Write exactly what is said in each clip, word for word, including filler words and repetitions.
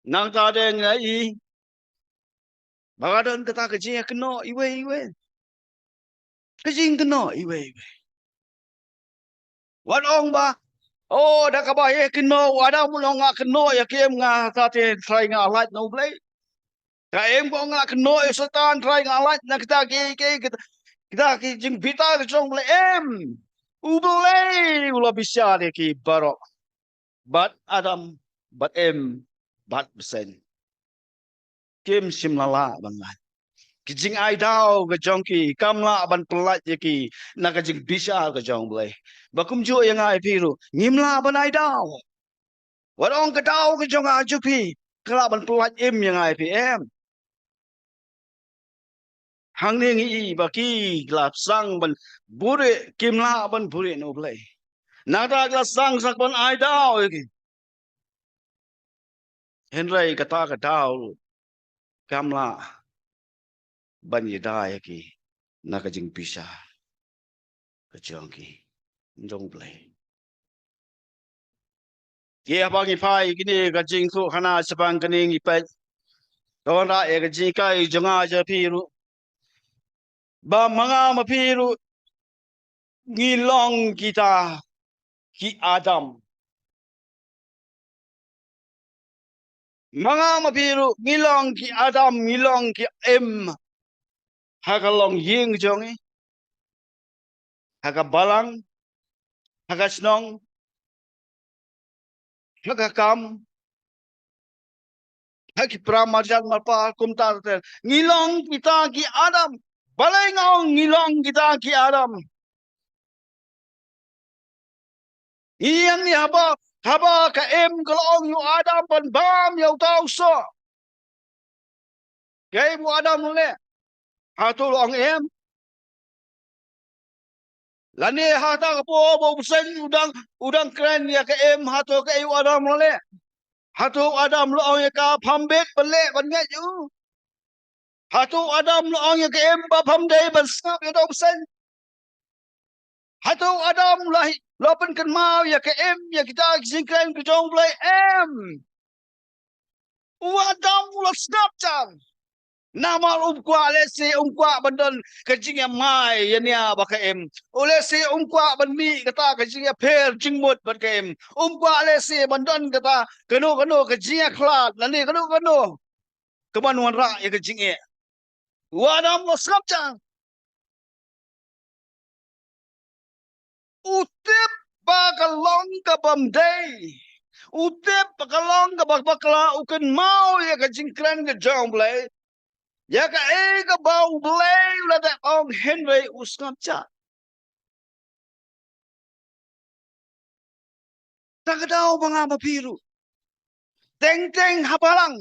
Nangta dei nga i ba ka don kata ka jingkynnoh iwei iwei. Ka jingkynnoh iwei iwei. Wat ong ba, oh, da kaba ïa kynnoh u Adam u ong nga kynnoh ïa ka im, nga sa te Trai nga lait na U Blei. Ka im ka ong nga kynnoh ïa u Soitan, Trai nga lait na kita ki, ki, kita, kita ki jingbishar ka jong U Blei. Em, U Blei u la bishar ïa ki baroh. Bad Adam, bad Im, bad bseiñ. Kim shym la lah ban lait. Ki jingai daw ka jong ki kam lah ban pyllait ïa ki na ka jingbishar ka jong U Blei. Ba kumjuh ïa nga ïa phi ruh ngim lah ban ai daw. Wat ong ka daw ka jong nga jong phi ka lah ban pyllait im ïa nga ïa phi, em. Hangne ngi i ba ki la sdang ban buhrieh, kim lah ban buhrieh na U Blei. Nangta ki la sdang sdang ban ai daw ïa ki. Hynrei kata ka daw ruh kam lah ban ïada ïa ki na ka jingbishar ka jong ki, jong U Blei. Ki haba ngi phai kine ka jingthoh khana shaphang kane ngi peit. Ka wanrah ïa ka jinghikai jong nga jong phi ruh. Ba ma nga ma phi ruh ngi long kita ki Adam. Ma nga ma phi ruh ngi long ki Adam, ngi long ki Im. Ha ka longïing jong ngi. Ha ka balang, ha ka shnong, ha ka kam, ha ki para marjan marpa kumta ter. Ngi long kita ki Adam. Balei nga ong ngi long kita ki Adam? Ïa ngi haba, haba ka Im ka la ong ïa u Adam ban bam ïa uta u soh. Kaei ba u Adam u leh? Hato u la ong em? Lane hata ka por ba u bseiñ u dang, u dang kren ïa ka Im, hato kaei u Adam u la leh? Hato u Adam u la ong ïa ka pham bit ban leh ban ngeit ïa u? Hato u Adam u la ong ïa ka Im ba pham dei ban sngap ïa uta u bseiñ? Hato u Adam u la hi, u la pynkynmaw ïa ka Im, ïa kita ki jingkren ka jong U Blei? Em. U Adam u la sngap jar. Namar um kwah lehse um kwah ban don ka jingïamai ïa nia bad ka Im. U lehse um kwah ban mih kata ka jingïapher jingmut bad ka Im. Um kwah lehse ban don kata kano kano ka jingïakhlad lane kano kano kaban wanrah ïa ka jingeh. U Adam u la sngap jar. U tip ba ka long kabym dei. U tip ba ka long kaba bakla, u kynmaw ïa ka jingkren ka jong U Blei. Ïa kaei kaba U Blei u la dep ong, hynrei u sngap jar. Tang ka daw ma nga ma phi ruh. Teng teng ha balang.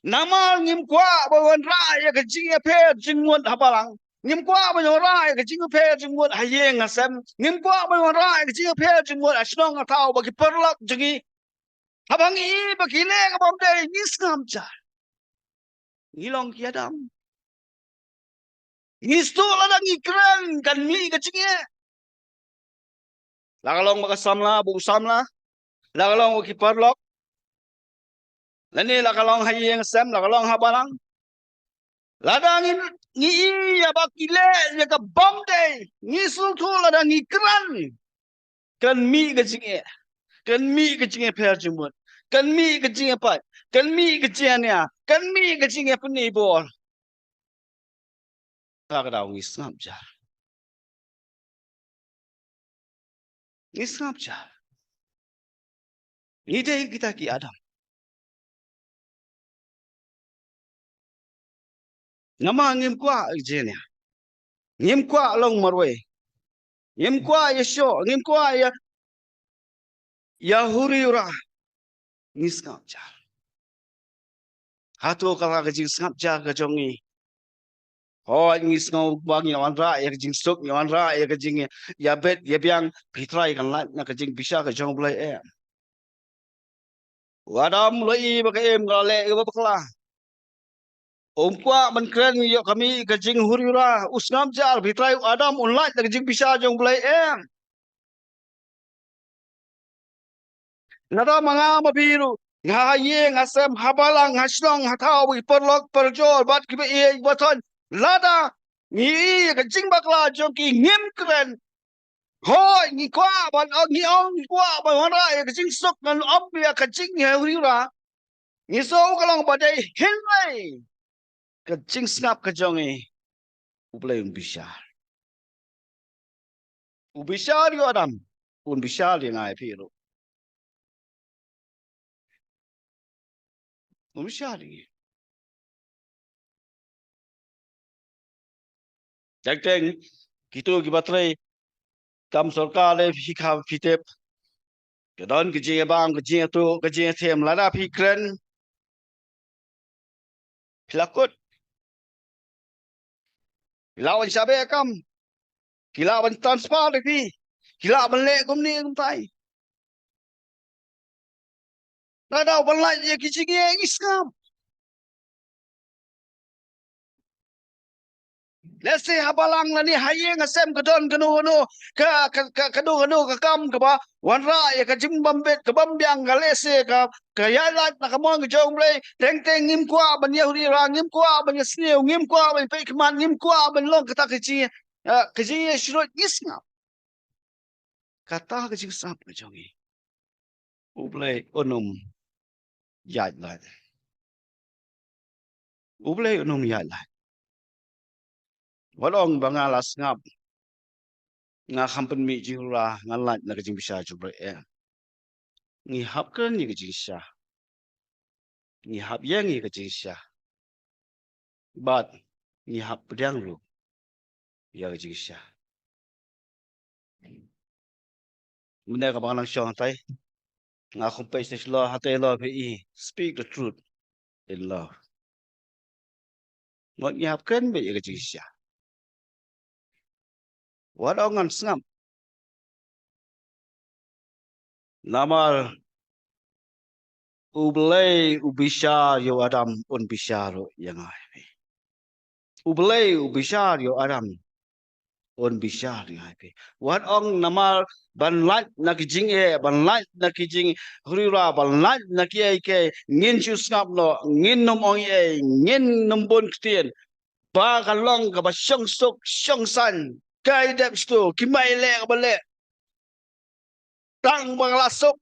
Namar ngim kwah ban wanrah ïa ka jingïapher jingmut ha balang. Ngim kwah ban wanrah ïa ka jingïapher jingmut ha ïing ha sem. Ngim kwah ban wanrah ïa ka jingïapher jingmut ha shnong ha thaw bad ki paralok jong ngi. Haba ngi i ba ki leh kabym dei ngi sngap jar. Ngi long ki Adam. Ngi sdang lada ngi kren kan mih ka jingeh. La ka long ba ka samla, ba u samla. La ka long ba ki paralok. Lane la ka long ha ïing sem, la ka long ha balang. Lada ngi, ngi i ïa ba ki leh ïa kabym dei, ngi sdang lada ngi kren. Kan mih ka jingeh. Kan mih ka jingïapher jingmut. Kan mih ka jingïapait. Kan mih ka jingïania. Kan mih ka jingïapyni bor. Tang ka daw ngi sngap jar. Ngi sngap jar. Ngi dei kita ki Adam. Namar ngim kwah ïa ka jingïania. Ngim kwah long marwei. Ngim kwah ïashoh, ngim kwah ïa, ïahuri hura. Ngi sngap jar. Hato kata ka jingsngap jar ka jong ngi, hooid ngi sngew ba ngi wanrah ïa ka jingsuk, ngi wanrah ïa ka jingïabit ïabiang, phi Trai kan lait na ka jingbishar ka jong U Blei, em. U Adam u la i ba ka Im ka la leh ïa kaba bakla. Um kwah ban kren ïa ka mih ka jinghuri hura, u sngap jar, phi Trai, u Adam un lait na ka jingbishar jong U Blei, em. Lada ma nga ma phi ruh ha ïing ha sem, ha balang ha shnong, ha thaw, ki paralok parajor bad kiba ïeit ba thon. Lada ngi ïohi ïa ka jingbakla jong ki, ngim kren. Hooid, ngi kwah ban ong, ngi ong, ngi kwah ban wanrah ïa ka jingsuk, ngan ong ïa ka jingïarap. Ngi sngew ka long ba dei hynrei ka jingsngap ka jong ngi, U Blei un bishar. U bishar ïa u Adam, un bishar ïa nga ïa phi ruh. Un bishar ïa ngi. Teng teng kito kiba trei kam sorkar, lei phi kham phi tip, ka don ka jingïabam, ka jingïathuh, ka jingïathem. Lada phi kren, phi la kut. Phi lah ban shah beh kam. Ki lah ban transfer ïa phi. Ki lah ban leh kumne kumtai. Lada u ban lait ïa ki jingeh, ngi sngap. Lehse ha balang lane ha ïing ha sem ka don kano kano ka, ka, ka, kano kano ka kam kaba wanrah ïa ka jingbam bit, ka bam biang, ka lehse ka, ka ïaid lait na ka mon ka jong U Blei. Teng teng ngim kwah ban ïa huri ra, ngim kwah ban ïa sniew, ngim kwah ban peit khmat, ngim kwah ban long kata ka jing, eh, ka jingïasyrut, ngi sngap. Kata ka jingsngap ka jong ngi, U Blei un ym ïaid lait. U Blei un ym ïaid lait. Wat ong ba nga la sngap, nga kham pynmih jingrura, ngan lait na ka jingbishar jong U Blei, eh. Ngi hap kren ïa ka jingshisha. Ngi hap ïeng ïa ka jingshisha. Bad ngi hap pdiang ruh ïa ka jingshisha. Mynne kaba nga nang shong hatai, nga khumpei sha shlur hatai, lor phi i, speak the truth in love. Ngut ngi hap kren beit ïa ka jingshisha. Wat ong ngan sngap. Namar U Blei u bishar ïa u Adam, un bishar ruh ïa nga ïa phi. U Blei u bishar ïa u Adam, un bishar ïa nga ïa phi. Wat ong namar ban lait na ki jingeh, ban lait na ki jinghuri ra, ban lait na kiei kiei, ngin shu sngap noh, ngin ym ong ei, ngin ym bun ktien. Ba ka long kaba shong suk shong saiñ, kaei dep shuh, ki mei leh kaba leh. Tang ba la suk.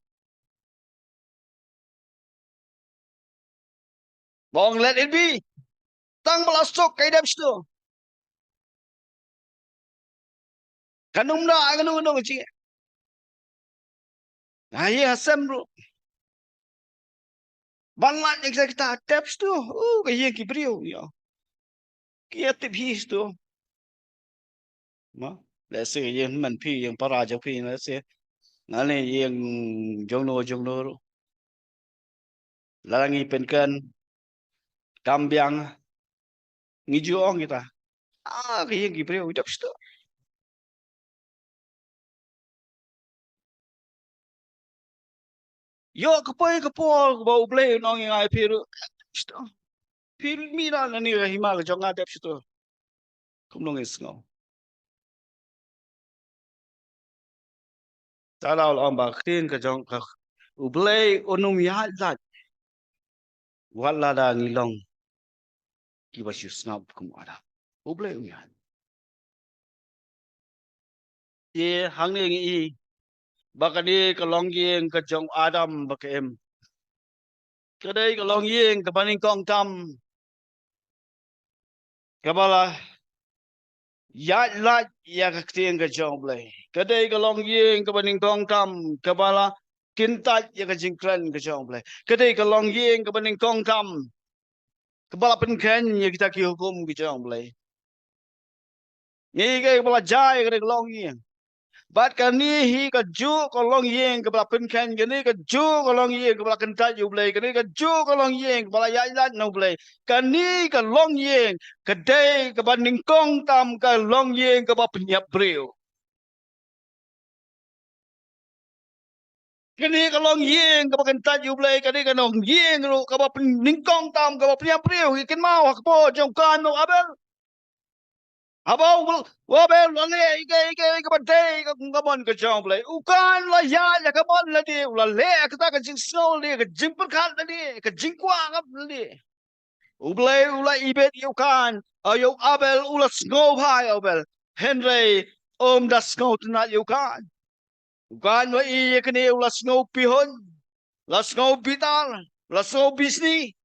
Ba ong let it be. Tang ba la suk, kaei dep shuh. Kan ym da kano kano ka jingeh. Ha ïing ha sem ruh. Ban lait ïa kita, kita dep shuh. Uh, ka ïing ki briew ïa. Ki ïa tip hi shuh. Ma, lehse ïing man phi, ïing para jong phi, lehse. Lane ïing jong no jong no ruh. Lada ngi pynkren kam biang, ngi ju ong kita, ah, ka ïing ki briew, dep shuh. Ïoh ka poi ka por ba U Blei un ong ïa nga ïa phi ruh, dep shuh. Phi mih na, na ni ka hima ka jong nga, dep shuh. Kumno ngin sngew? Te la ong ba ka ktien ka jong ka, U Blei un ym ïaid lait wat lada ngi long kiba shu sngap kum u Adam. U Blei um ïaid. Te hangne ngi i ba kane ka longïing ka jong u Adam ba ka im, ka dei ka longïing kaba nyngkong tam kaba la ïaid lait ïa ka ktien ka jong U Blei. Ka dei ka longïing kaba nyngkong tam kaba la kyntait ïa ka jingkren ka jong U Blei. Ka dei ka longïing kaba nyngkong tam kaba la pynkheiñ ïa kita ki hukum ki jong U Blei. Ngi ka ba la jia ïa kane ka longïing. Bad kane hi kajuh ka longïing kaba la pynkheiñ, kane kajuh ka longïing kaba la kyntait ïa U Blei, kane kajuh ka longïing kaba la ïaid lait na U Blei. Kane ka longïing ka dei kaba nyngkong tam ka longïing kaba pynïap briew. Kane ka longïing kaba kyntait ïa U Blei, kane ka longïing ruh kaba pyn-, nyngkong tam kaba pynïap briew, ngi kynmaw ha ka por jong u Kain bad u Abel. Haba u Abel u la leh ïa ka, ïa ka, ïa kaba dei ka, ka mon ka jong U Blei, u Kain u la ïaid ïa ka mon lade, u la leh kata ka jingsngew lade, ka jingpyrkhat lade, ka jingkwah lade. U Blei u la ibit ïa u Kain, ïa u Abel, u la sngewbha ïa u Abel. Hynrei um da sngewtynnat ïa u Kain. U Kain u la ïohi ïa kane, u la sngew pyrshah, u la sngew bitar, u la sngew bishni.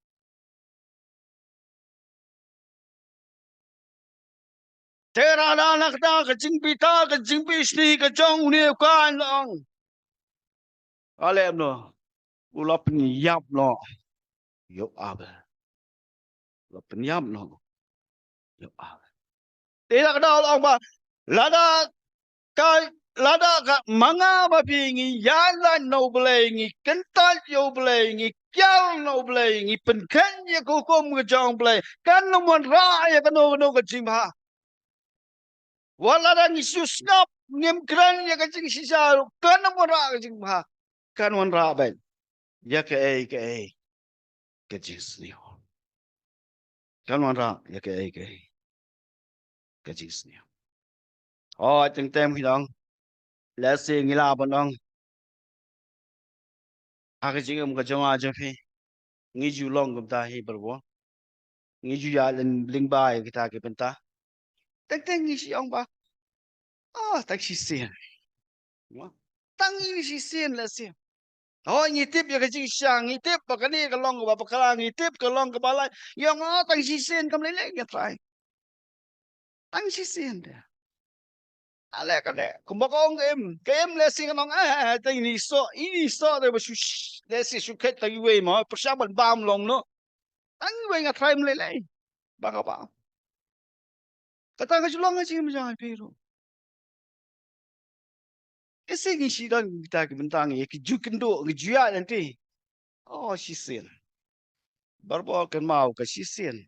Te lada na kata ka jingbitar, ka jingbishni ka jong une u Kain, la ong, ale em no, u la pynïap noh ïa u Abel. U la pynïap noh ïa u Abel. Te la ka daw la ong ba lada ka, lada ka ma nga ma phi ngi ïaid lait na U Blei, ngi kyntait ïa U Blei, ngi kiar na U Blei, ngi pynkheiñ ïa ka hukum ka jong U Blei, kan ym wanrah ïa kano kano ka jingbha. Wat lada ngi shu sngap, ngim kren ïa ka jingshisha ruh, kan ym wanrah ka jingbha. Kan wanrah beit ïa kaei kaei ka jingsniew. Kan wanrah ïa kaei kaei ka jingsniew. Oh, teng teng ngi dang, lehse ngi lah ban ong, ha ka jingim ka jong nga jong phi, ngi ju long kumta hi barabor. Ngi ju ïaid lyngba ïa kita ki bynta. Teng teng ngi shu ong ba, ah, tang shisien. Tang ngi shisien lehse. Hooid, ngi tip ïa ka jingshisha, ngi tip ba kane ka long kaba bakla, ngi tip ka long kaba lait. Ngi ong, ah, tang shisien kam lei lei, ngi trai. Tang shisien de. Ale ka de, kumba ka ong ka Im, ka Im lehse kan ong, eh, eh, eh, tang ini soh, ini soh de ba shu, lehse shu khet tang iwei mo, pyrshang ban bam long noh. Tang iwei, nga trai ym lei lei. Ba ka bam. Kata ka ju long ka jingim jong phi ruh. Lehse ngi shu don kita ki bynta, ngi ki ju kynduh, ngi ju ïaid lynti. Oh, shisien. Barabor kynmaw, ka shisien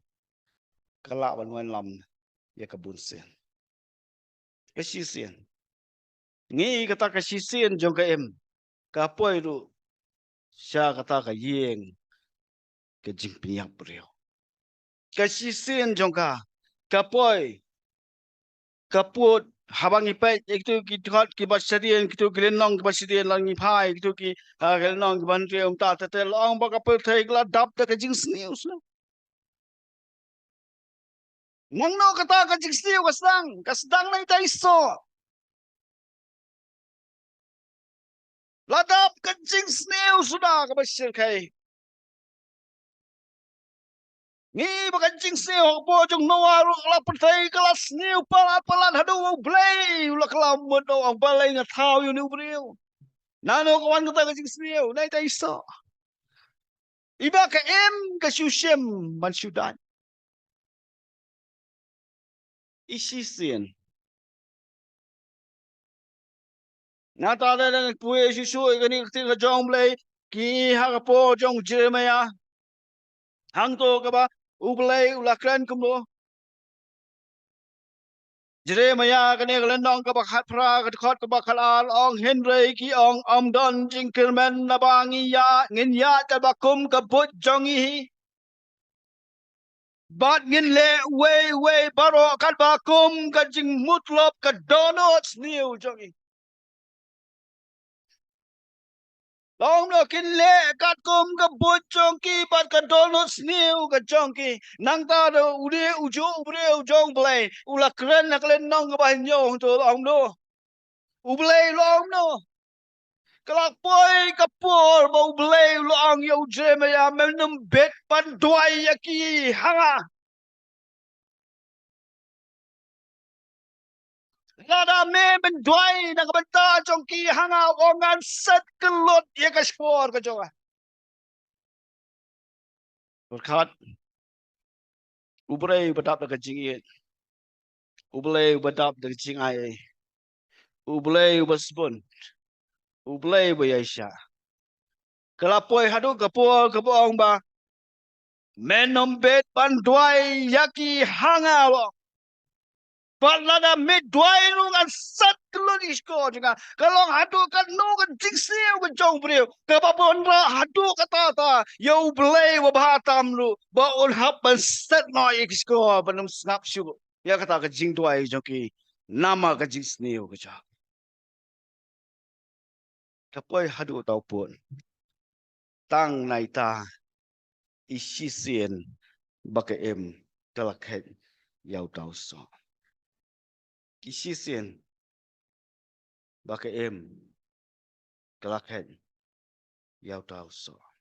ka lah ban wanlam ïa ka bunsien. Ka shisien. Ngi, kata ka shisien jong ka Im ka poi ruh sha kata ka ïing ka jingpynïap briew. Ka shisien jong ka ka poi, ka pud, haba ngi peit ïa kitu ki dkhot kiba shadien, kitu ki lynnong kiba shadien, la ngi phai kitu ki, ah, ki lynnong kiba hynriew, mynta te te la ong ba ka pyrthei ka la dap da ka jingsniew sniew. Nangno kata ka jingsniew ka sdang, ka sdang na ita i soh. La dap ka jingsniew suda kaba shyrkhei. Ngi ba ka jingsniew ha ka por jong Noah ruh la pyrthei ka la sniew palat palat haduh U Blei u la klam mut, ong balei nga thaw ïa une u briew. Nangno ka wan kata ka jingsniew, na ita i soh. Iba ka Im ka shu shim ban shu dait. I shisien. Nangta da dang poi shu shu ïa kane ka ktien ka jong U Blei, ki ha ka por jong Jeremiah. Hangto kaba U Blei u la kren kumno. Jeremiah kane ka lynnong kaba khatphra, ka dkhot kaba khatar, ong hynrei ki ong, ym don jingkyrmen naba ngi ïa, ngin ïaid katba kum ka buit jong ngi hi. Bad ngin leh uwei uwei baroh katba kum ka jingmutlop ka dohnud sniew jong ngi. Long no kin leh katkum ka buit jong ki bad ka dohnud sniew ka jong ki. Nangta da u dei u juh u briew jong U Blei u la kren ha ka lynnong kaba hynñiew hangto, long no. U Blei long no. Ka la poi ka por ba U Blei u la ong ïa u Jeremiah, men ym bit ban duwai ïa ki ha nga. Lada me men duwai na ka bynta jong ki ha nga, ong ngan set kyllut ïa ka shkor ka jong nga. Pyrkhat, U Blei uba dap da ka jingïeit, U Blei uba dap da ka jingai, U Blei uba sbun, U Blei uba ïaishah. Ka la poi haduh ka por kaba ong ba men ym bit ban duwai ïa ki ha nga, long. Bad lada me duwai ruh ngan set kyllut ïa ki shkor jong nga. Ka long haduh katno ka jingsniew ka jong u briew, kaba wanrah haduh katta katta ïa U Blei uba bha tam ruh ba un hap ban set noh ïa ki shkor ban ym sngap shuh. ïa kata ka jingduwai jong ki, namar ka jingsniew ka jong ki. Te poi haduh uta u pud, tang naita i shisien ba ka im ka la khet ïa uta u soh. I shisien ba ka im ka la khet ïa uta u soh.